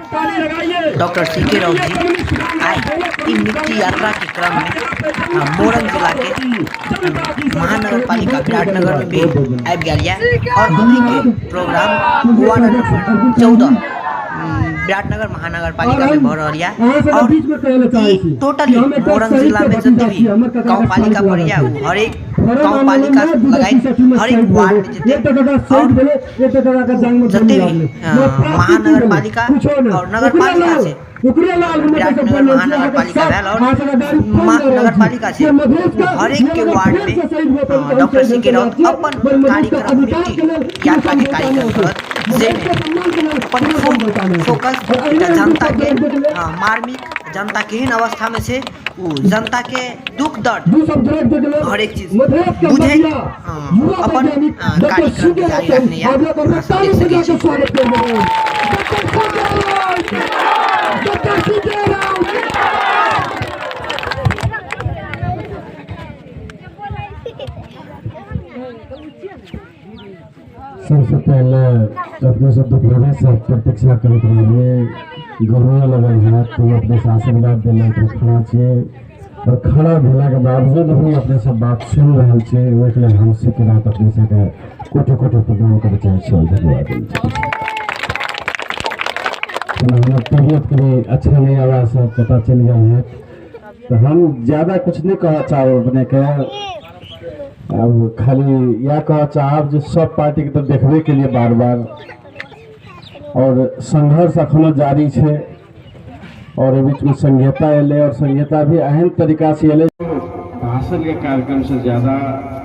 Doctor C के राउत जी आइ ई मिट्टी यात्रा के क्रम में मोरंग जिला के महानगर पालिका विराटनगर में भी आबि गेल यऽ और अभी के प्रोग्राम वार्ड नंबर 14 विराटनगर महानगर पालिका में भऽ रहल यऽ। और ई टोटली मोरंग जिला में जते भी गाँव पालिका पड़ैया ओ हरेक गाँव पालिका लगायत हरेक वार्ड में जते और जते भी महानगर पालिका और नगर पालिका छै, विराटनगर महानगर पालिका भेल और नगर पालिका छै, हरेक के वार्ड में डॉक्टर सी के राउत अपन कार्यक्रम मिट्टी यात्रा के कार्यक्रम करत, जाहिमे अपन फोकस एकटा जनता के मार्मिक, जनता केहन अवस्था में छै, ओ जनता के दुख दर्द हरेक चीज बुझैत अपन कार्यक्रम के जारी रखने यऽ। अहाँ सब देख सकै छी। सबसे पहले अपने सब दुपहरे से प्रतीक्षा करैत रहिए, गर्मी लगल है तो अपने से आशीर्वाद दिले तो खड़ा छियै और खड़ा भेला के बावजूद भी अपने सब बात सुन रहल छियै, ओहिके लेल हम सबके रात अपने सबके कोटि कोटि प्रणाम करऽ चाहै छी और धन्यवाद दै छी। हमर तबियत के भी अच्छा नहीं आवाज से पता चलि गेल है तो हम ज़्यादा कुछ नहीं कहऽ चाहब अपने के, अब खाली यह कह चाहब जे सब पार्टी के तो देखबे के लिए बार बार और संघर्ष अखनो जारी छै और एहि बीच में संघीयता एलै और संघीयता भी एहन तरीका से एलै। भाषण के कार्यक्रम से ज्यादा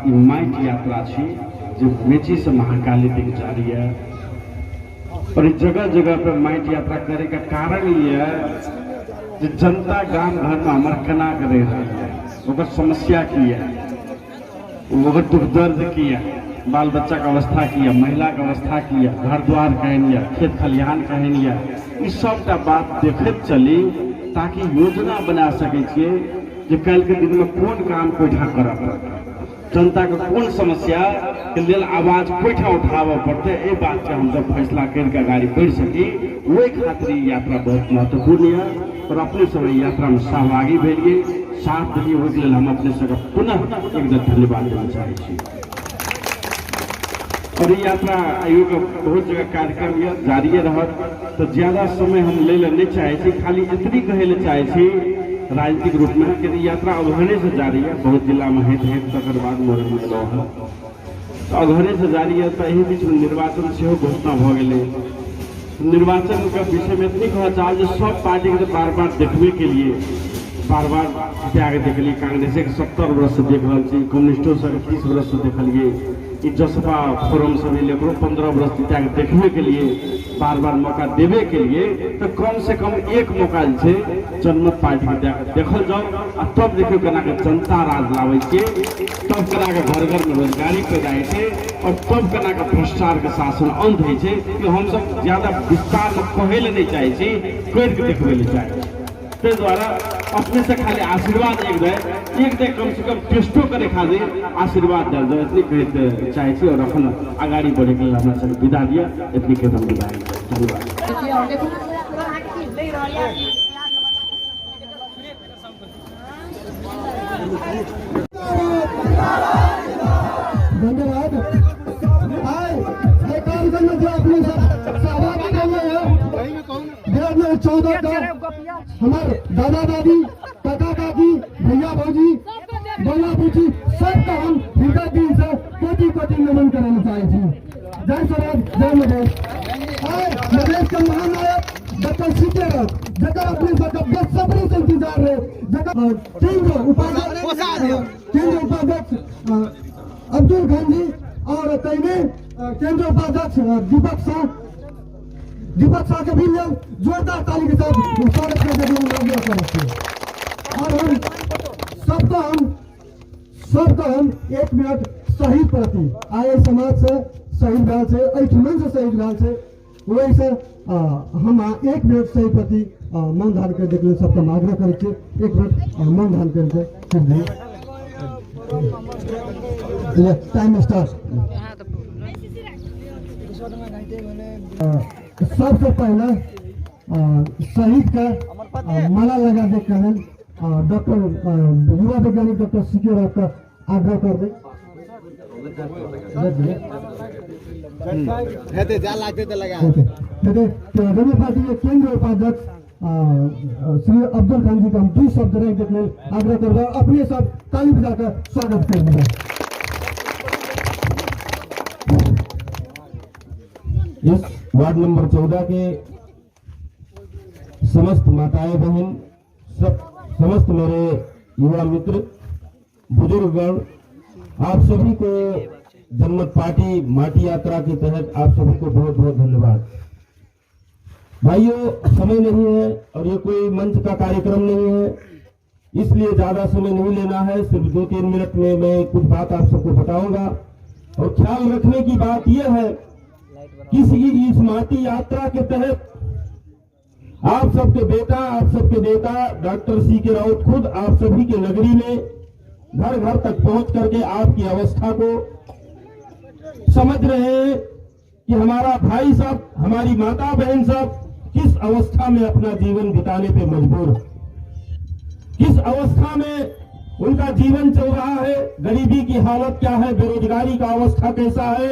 ई माटि यात्रा छी जे मेची से महाकाली तक जारी है और जगह जगह पर माटि यात्रा करे के कारण ई है जे जनता गाम घर में हमर केना के रहि रहल है, ओकर समस्या की है, ओकर दुख दर्द की है, बाल बच्चा के अवस्था की है, महिला के अवस्था की है, घर द्वार केहन यऽ, खेत खलिहान केहन यऽ, ई सबटा बात देखैत चली ताकि योजना बना सकै छियै जे काल्हि के दिन में कोन काम कोइठा करऽ पड़तै, जनता के कोन समस्या के लेल आवाज कोइठा उठाबऽ पड़तै, एहि बात के हमसब फैसला करि के अगाड़ी बढ़ि सकी, ओहि खातिर ई यात्रा बहुत महत्वपूर्ण यऽ और अपने सब एहि यात्रा में सहभागी भेलियै, साथ देलियै, ओहिके लेल हम अपने सबके पुनः एक बेर धन्यवाद देना चाहै छी। और ई यात्रा आइयो के बहुत जगह कार्यक्रम यऽ, जारिये रहत, तऽ ज्यादा समय हम लै लए नहि चाहै छी, खाली एतबी कहै लए चाहै छी राजनीतिक रूप में कि ई यात्रा अगहने से जारी यऽ, बहुत जिला में होइत होइत तकर बाद मोरंग में एलहुँ हँ, तऽ अगहने से जारी यऽ, तऽ एहि बीच में निर्वाचन सेहो घोषणा भऽ गेलै। निर्वाचन के विषय में एतनी कहऽ चाहब जे सब पार्टी के तऽ बार बार देखबे केलिए, बार बार त्याग देखलिए, कांग्रेसे के 70 वर्ष से देख रहल छी, कम्युनिस्टो सबके 30 वर्ष से देखलिए, ई जसपा फोरम सब एलै ओकरो 15 वर्ष त्याग देखबे केलिए, बार बार मौका देबे केलिए, तऽ कम से कम एक मौका जे छै जनमत पार्टी के दए देखल जाओ आ तब देखियौ केना के जनता राज लाबै छियै, तब केना के घर घर में रोजगारी पैदा होइ छै और तब केना के भ्रष्टाचार के शासन अंत होइ छै। कि हमसब ज्यादा विस्तार में कहै लए नहि चाहै छी, करि के देखबै लए चाहै छी। ताहि दुआरे अपने से खाली आशीर्वाद एक दे, एक दे कम से कम टेस्टो करे खातिर आशीर्वाद दे जाओ, इतनी कहैत चाहै छी और अखन अगाड़ी बढ़े के लेल हमरा सबके विदा दिअ, इतनी कहैत हम विदा लै छी। धन्यवाद। धन्यवाद। आइ एहि कार्यक्रम में जो अपने सब सहभागी भेलै है, 2014 का हमार दादा दादी, काका काकी, भैया भौजी, बौआ बुची सबका हम हृदय दिल से कोटि कोटि नमन करे ला चाहे छी। जय स्वराज, जय मधेश। आइ मधेश के महानायक डॉक्टर सी के राउत, जकर अपने सबके बेसब्री से इंतजार रहे, जकर केंद्र उपाध्यक्ष अब्दुल खान जी और तहिने केंद्र उपाध्यक्ष दीपक शाह, दीपक शाह के भी लेल जोरदार ताली के साथ स्वागत करते हैं। और हम सबको हम एक मिनट शहीद प्रति आए समाज से शहीद भेल छै, एहिठमन से शहीद भेल छै, वही से हम एक मिनट शहीद प्रति मौन धारण कर देख सबके हम आग्रह करै छी, एक मिनट मौन धारण करके फिर टाइम स्टार्ट। सबसे पहले शहीद के माला लगा दे के लेल डॉक्टर युवा वैज्ञानिक डॉक्टर सी के राउत के आग्रह कर दे। हेतै जा लागतै तऽ लगा। ओके, हेतै। तो जनमत पार्टी के केंद्रीय उपाध्यक्ष श्री अब्दुल खान जी के हम 2 शब्द रख देने आग्रह करबै। अपने सब ताली बजा के स्वागत कर देबै। इस वार्ड नंबर 14 के समस्त माताएं बहन, सब समस्त मेरे युवा मित्र, बुजुर्गगण, आप सभी को जनमत पार्टी माटी यात्रा के तहत आप सभी को बहुत बहुत धन्यवाद। भाइयों, समय नहीं है और ये कोई मंच का कार्यक्रम नहीं है, इसलिए ज्यादा समय नहीं लेना है। सिर्फ 2-3 मिनट में मैं कुछ बात आप सबको बताऊंगा। और ख्याल रखने की बात यह है कि इस माटी यात्रा के तहत आप सबके बेटा, आप सबके नेता डॉक्टर सी के राउत खुद आप सभी के नगरी में घर घर तक पहुंच करके आपकी अवस्था को समझ रहे हैं कि हमारा भाई साहब, हमारी माता बहन साहब किस अवस्था में अपना जीवन बिताने पे मजबूर है, किस अवस्था में उनका जीवन चल रहा है, गरीबी की हालत क्या है, बेरोजगारी का अवस्था कैसा है,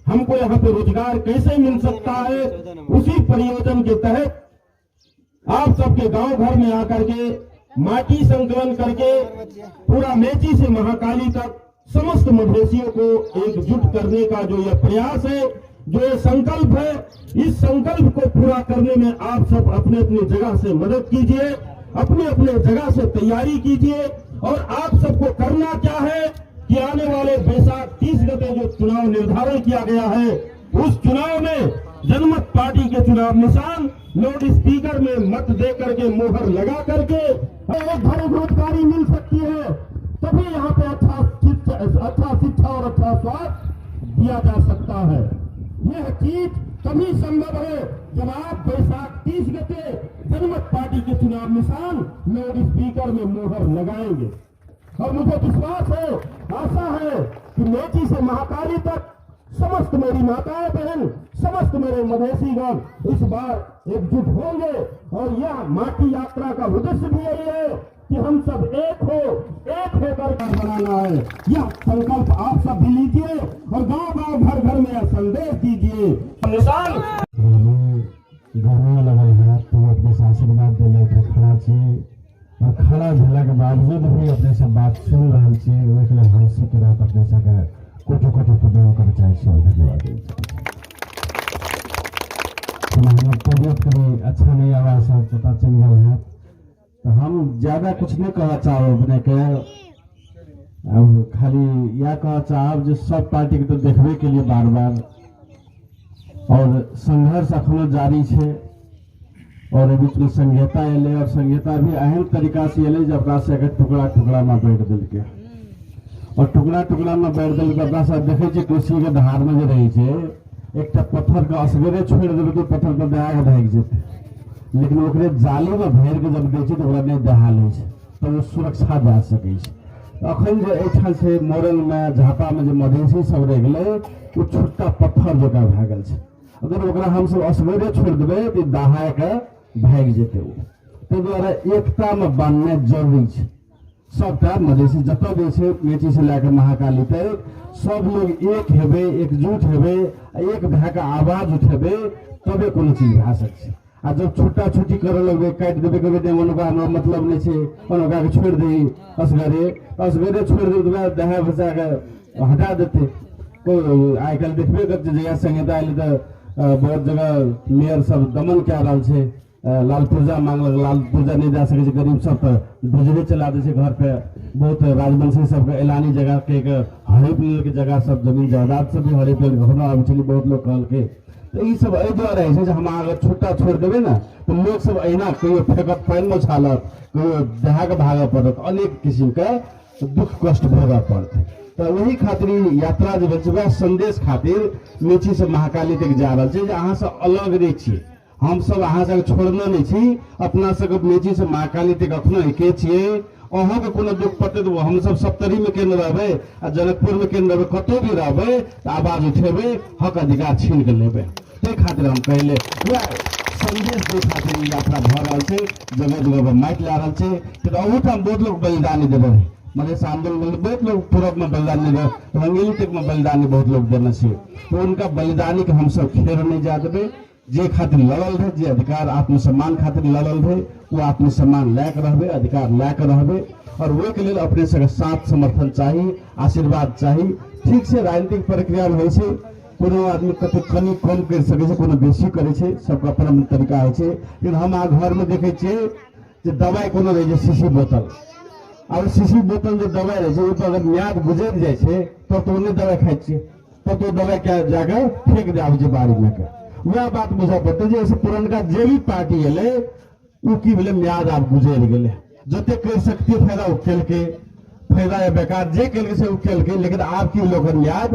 हमको यहाँ पे रोजगार कैसे मिल सकता है। उसी परियोजन के तहत आप सबके गांव घर में आकर के माटी संकलन करके पूरा मेची से महाकाली तक समस्त मधेसियों को एकजुट करने का जो यह प्रयास है, जो ये संकल्प है, इस संकल्प को पूरा करने में आप सब अपने अपने जगह से मदद कीजिए, अपने अपने जगह से तैयारी कीजिए। और आप सबको करना क्या है कि आने वाले बैसाख 30 गते जो चुनाव निर्धारण किया गया है, उस चुनाव में जनमत पार्टी के चुनाव निशान लाउड स्पीकर में मत दे करके मोहर लगा करके एक घर रोजगारी मिल सकती है, तभी यहाँ पे अच्छा शिक्षा और अच्छा स्वास्थ्य दिया जा सकता है। यह चीज तभी संभव है जब आप बैसाख 30 गते जनमत पार्टी के चुनाव निशान लाउड स्पीकर में मोहर लगाएंगे। और मुझे विश्वास है, आशा है कि मेची से महाकाली तक समस्त मेरी माताएं बहन, समस्त मेरे मधेसीगण इस बार एकजुट होंगे। और यह माटी यात्रा का उद्देश्य भी यही है कि हम सब एक हो, एक होकर कर बनाना है। यह संकल्प आप सब भी लीजिए और गांव-गांव, घर-घर में यह संदेश दीजिए। निशान गर्मी लगल है तो अपने से आशीर्वाद दिले के खड़ा छी और खड़ा भेला के बावजूद भी अपने से बात सुन रहा छी, ओहिके लेल हम सबके रहत अपने सबके कोटि कोटि प्रणाम करऽ चाहै छी और धन्यवाद दै छी। हमर तबियत कभी अच्छा नहीं आवाज से पता चल गया है तो हम ज्यादा कुछ नहीं कहना चाहब अपने के, अब खाली यह कहना चाहब जो सब पार्टी के तो देखबे के लिए बार बार और संघर्ष अखनो जारी छे और एहि बीच में संघीयता एलै और संघीयता भी एहन तरीका से एलै जे अपना सबके टुकड़ा टुकड़ा में बांटि देलकै और टुकड़ा टुकड़ा में बांटि देलकै। अपना सब देखै छियै कोसी के धार में जे रहै छै एकटा पत्थर के असगरे छोड़ि देबै तऽ पत्थर पर दहा के भागि जेतै, लेकिन ओकरे जाली में भरि के जब दै छै तऽ ओकरा नहि दहा लै छै, तऽ ओ सुरक्षा दए सकै छै। अखन जे एहिठाम छै मोरंग में झापा में जे मधेसी सब रहि गेलै ओ छोटका पत्थर जकाँ भए गेल छै, अगर ओकरा हमसब असगरे छोड़ि देबै तऽ दहाए के भागि जेतै ओ। ताहि दुआरे एकता में बान्हनाइ जरूरी छै। सबटा मधेसी जतऽ जे छै मेची से लए कऽ महाकाली तक सब लोग एक हेबै, एकजुट हेबै, एक भए कऽ आवाज उठेबै तबे कोनो चीज भए सकै छै। आ जब छुट्टा छुट्टी करऽ लगबै, काटि देबै, कहबै नहि ओनुका हमरा मतलब नहि छै, ओनुका के छोड़ि दही असगरे, असगरे छोड़ि देबै तऽ वएह दहाए बचा कऽ हटा देतै। आइ काल्हि देखबे करै छियै जहिया संहिता एलै तऽ बहुत जगह मेयर सब दमन कए रहल छै, लाल पुर्जा मांगलक, लाल पुर्जा नहि दए सकै छै गरीब सब तऽ डोजरे चला दै छै घर पे। बहुत राजवंशी सबके ऐलानी जगह के एक हड़प लेलकै जगह सब, जमीन जायदाद सब भी हड़प लेलकै। एखनो आबै छलै बहुत लोक कहलकै। तऽ ई सब एहि दुआरे होइ छै जे हम अगर छुट्टा छोड़ि देबै ने तऽ लोक सब अहिना कहियो फेकत पानिमे उछालत, कहियो दहाके भागऽ पड़त, अनेक किसिमके दुख कष्ट भोगऽ पड़तै। तऽ ओहि खातिर ई यात्रा जे भेल छै वएह संदेश खातिर मेची से महाकाली तक जा रहल छै जे अहाँ सब अलग नहि छियै, हमसब अहाँ सबके छोड़ने नहि छी, अपना सबके मेची से महाकाली तक अखनो एके छियै। अहाँके कोनो दुख पड़तै तऽ हमसब सप्तरीमे केने रहबै आ जनकपुरमे केने रहबै, कतहु भी रहबै तऽ आवाज उठेबै, हक अधिकार छीन कऽ लेबै। ताहि खातिर हम कहले वएह संदेश दै खातिर ई यात्रा भऽ रहल छै। जगह जगह पर माइक लए रहल छै। तऽ ओहूठाम बहुत लोक बलिदानी देने रहै, मधेश आंदोलन में बहुत लोग पूरब में बलिदानी दे, रंगेली तक में बलिदानी बहुत लोग देने छै। तो उनका बलिदानी के हमसब फेर नहीं जा देबै। जे खातिर लड़ल रहे, जे अधिकार आत्मसम्मान खातिर लड़ल रहे, वो आत्मसम्मान लए के रहबै, अधिकार लए के रहबै। और ओहिके लेल अपने सबके साथ समर्थन चाही, आशीर्वाद चाही। ठीक छै, राजनीतिक प्रक्रिया में होइ छै, कोनो आदमी कते कनि कम करि सकै छै, कोनो बेसी करै छै, सबके अपन अपन तरीका होइ छै। लेकिन हम अहाँ घरमे देखै छियै जे दवाइ कोनो रहै छै शीशी बोतल, आओर शीशी बोतल जे दवाइ रहै छै ओहिपर अगर म्याद गुजरि जाइ छै तब तऽ ओ नहि दवाइ खाइ छियै, तब तऽ ओ दवाइ के जाके फेंक दए आबै छै बाड़ीमे के। वएह बात बुझऽ पड़तै जे एहिसँ पुरनका जे भी पार्टी एलै ओ की भेलै, म्याद आब गुजरि गेलै। जते करि सकतियै फायदा ओ केलकै, फायदा या बेकार जे केलकै से ओ केलकै, लेकिन आब की भेलै, ओकर म्याद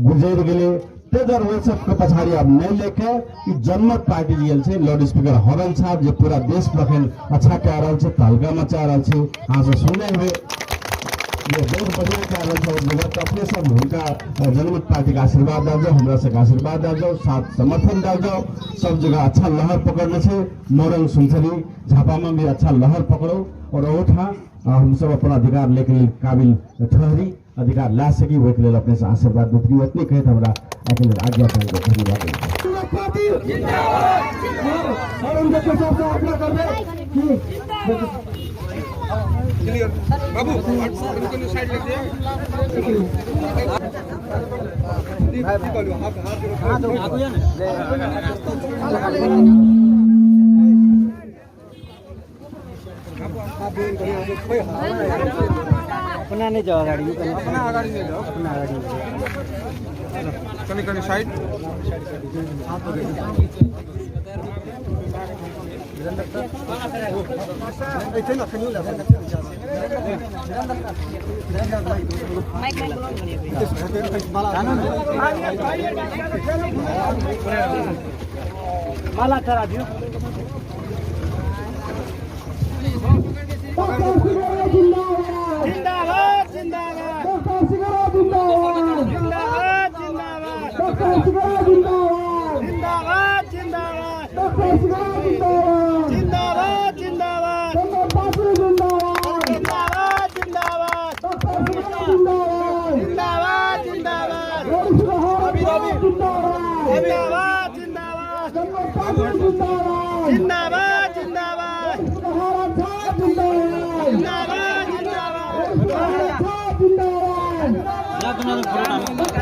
गुजरि गेलै। ताहि दुआरे ओहि सबके पछाड़ी आब नहि लेके ई जनमत पार्टी जे आयल छै, लाउड स्पीकर हॉर्न छाप जे पूरा देश पर एखन अच्छा कए रहल छै, तहलका मचा रहल छै, अहाँ सब सुनने हेबै जे बहुत बढ़िआँ कए रहल छै। जगह तऽ अपने सब हुनका जनमत पार्टीके आशीर्वाद दए जाउ, हमरा सबके आशीर्वाद दए जाउ, साथ समर्थन दए जाउ। सब जगह अच्छा लहर पकड़ने छै, मोरंग सुनसरी झापा में भी अच्छा लहर पकड़ो और ओहूठाम हमसब अपन अधिकार लैके लेल काबिल ठहरी, अधिकार ला सकी, ओहिके लेल अपने से आशीर्वाद देती। उतने कहैत हमरा एहिके लेल आज्ञा चाही। धन्यवाद। और हम डॉक्टर साहब से आग्रह करबै कि बाबू साइड लग अपना नहीं जाओ गाड़ी, अपना अगाडि नहीं जाओ, अपना अगाडि कनी कनी साइड। माला चढ़ा दियो। डॉक्टर सिंह जिंदाबाद, जिंदाबाद, जिंदाबाद, डॉक्टर सिंह जिंदाबाद, जिंदाबाद, जिंदाबाद, डॉक्टर सिंह जिंदाबाद, जिंदाबाद, जिंदाबाद, डॉक्टर सिंह जिंदाबाद, जिंदाबाद, जिंदाबाद, डॉक्टर पासी जिंदाबाद, जिंदाबाद, जिंदाबाद, डॉक्टर सिंह जिंदाबाद, जिंदाबाद, जिंदाबाद, जिंदाबाद, जिंदाबाद, जिंदाबाद, डॉक्टर पासी जिंदाबाद, जिंदाबाद, जिंदाबाद, जिंदाबाद, जिंदाबाद, जिंदाबाद। जिंदाबाद, जिंदाबाद।